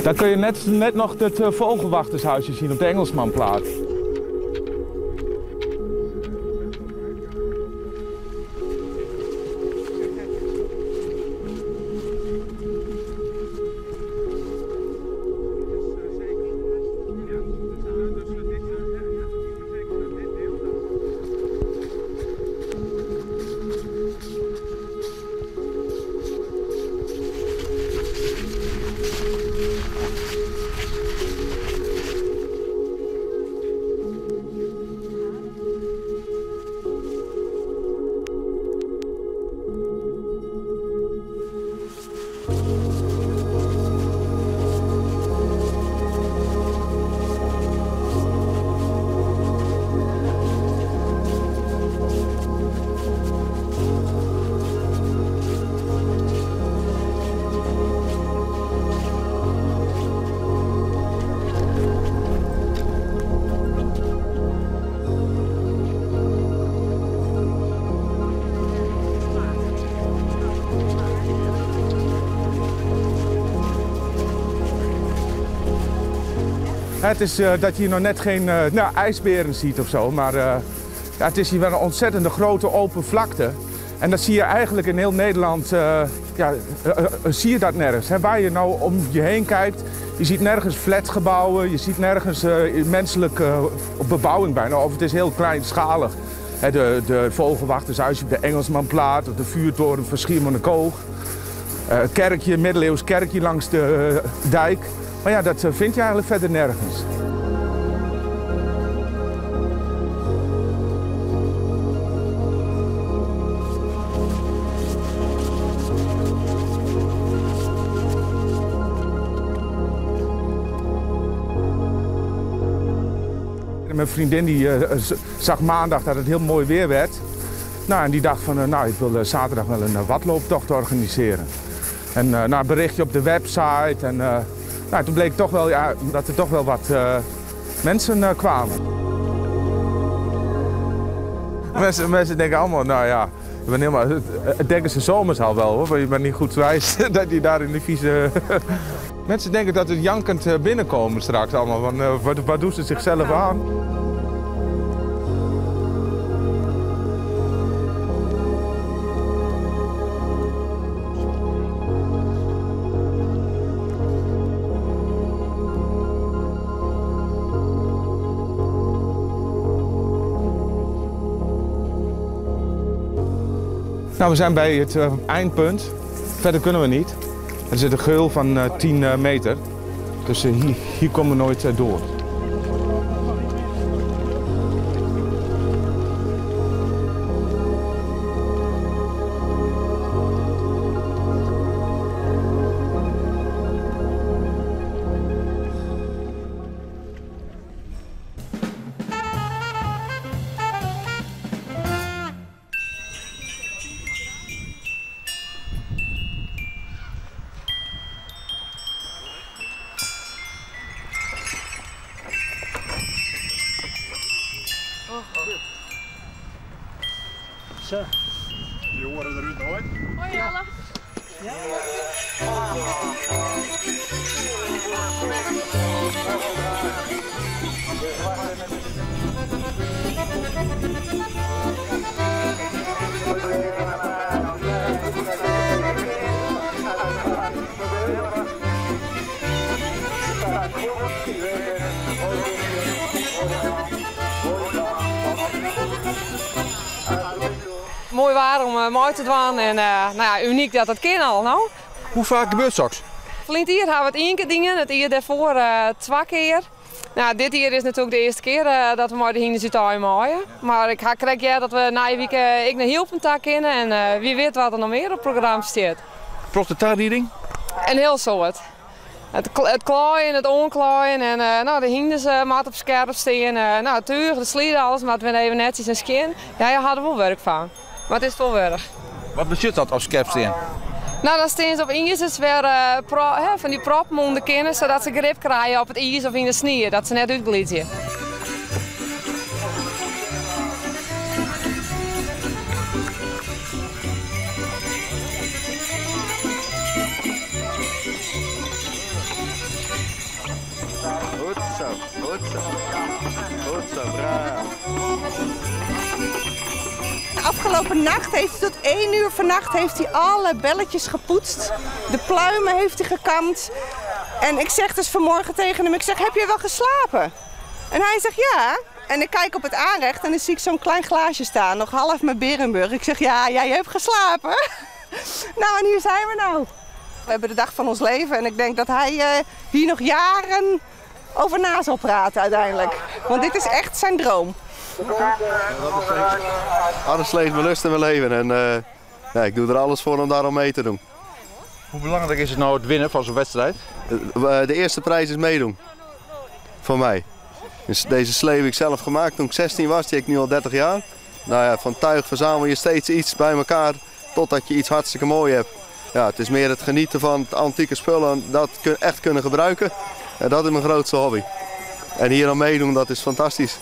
Daar kun je net, net nog het vogelwachtershuisje zien op de Engelsmanplaat. Het is dat je hier nog net geen nou, ijsberen ziet of zo, maar ja, het is hier wel een ontzettende grote open vlakte. En dat zie je eigenlijk in heel Nederland, ja, zie je dat nergens. Hè? Waar je nou om je heen kijkt, je ziet nergens flatgebouwen, je ziet nergens menselijke bebouwing bijna, of het is heel kleinschalig. Hè, de vogelwachtershuisje op de Engelsmanplaat, of de vuurtoren van Schiermonnikoog. Kerkje, middeleeuws kerkje langs de dijk. Maar ja, dat vind je eigenlijk verder nergens. Mijn vriendin die zag maandag dat het heel mooi weer werd. Nou, en die dacht van, nou, ik wil zaterdag wel een wadlooptocht organiseren. En nou, een berichtje op de website. En nou, toen bleek toch wel, ja, dat er toch wel wat mensen kwamen. Mensen denken allemaal, nou ja, ik ben helemaal, het denken ze zomers al wel hoor, maar je bent niet goed wijs dat je daar in de vieze... Mensen denken dat het jankend binnenkomen straks allemaal, van wat doen ze zichzelf aan? Nou, we zijn bij het eindpunt. Verder kunnen we niet. Er zit een geul van 10 meter. Dus hier komen we nooit door. Zo. Je horen eruit nooit. Hoi Jelle. Ja. Mooi waar om mooi te doen en nou ja, uniek dat dat kan al. Nou. Hoe vaak gebeurt zoiets? Verleden jaar hebben we het 1 keer dingen, het jaar daarvoor 2 keer. Nou, dit jaar is natuurlijk de eerste keer dat we maar de hinders uit maaien. Maar ik krijg ja dat we na week ik naar Hielpentak kunnen en wie weet wat er nog meer op het programma staat. Prostitutieding? Een heel soort. Het klaaien, het onklaaien en nou, de hinders maat op scherp staan. Nou, het tuig, de slieren, alles, maar het weer even netjes en skin. Ja, je had er wel werk van. Maar het is wel werk. Wat betekent dat op scherp staan? Nou, dan staan ze op ijzers weer van die proppen onder kennen, zodat ze grip krijgen op het ijs of in de sneeuw, dat ze net uitglijden. Goed zo. Goed zo, braaf. Afgelopen nacht heeft hij tot 1 uur vannacht heeft hij alle belletjes gepoetst. De pluimen heeft hij gekamd. En ik zeg dus vanmorgen tegen hem, ik zeg, heb je wel geslapen? En hij zegt ja. En ik kijk op het aanrecht en dan zie ik zo'n klein glaasje staan, nog half met Berenburg. Ik zeg, ja, jij hebt geslapen. Nou, en hier zijn we nou. We hebben de dag van ons leven en ik denk dat hij hier nog jaren over na zal praten uiteindelijk. Want dit is echt zijn droom. Alles leeft mijn lust en mijn leven en ja, ik doe er alles voor om daar aan mee te doen. Hoe belangrijk is het nou het winnen van zo'n wedstrijd? De eerste prijs is meedoen. Voor mij. Dus deze slee heb ik zelf gemaakt toen ik 16 was, die heb ik nu al 30 jaar. Nou ja, van tuig verzamel je steeds iets bij elkaar totdat je iets hartstikke mooi hebt. Ja, het is meer het genieten van het antieke spullen en dat echt kunnen gebruiken. En dat is mijn grootste hobby. En hier aan meedoen, dat is fantastisch.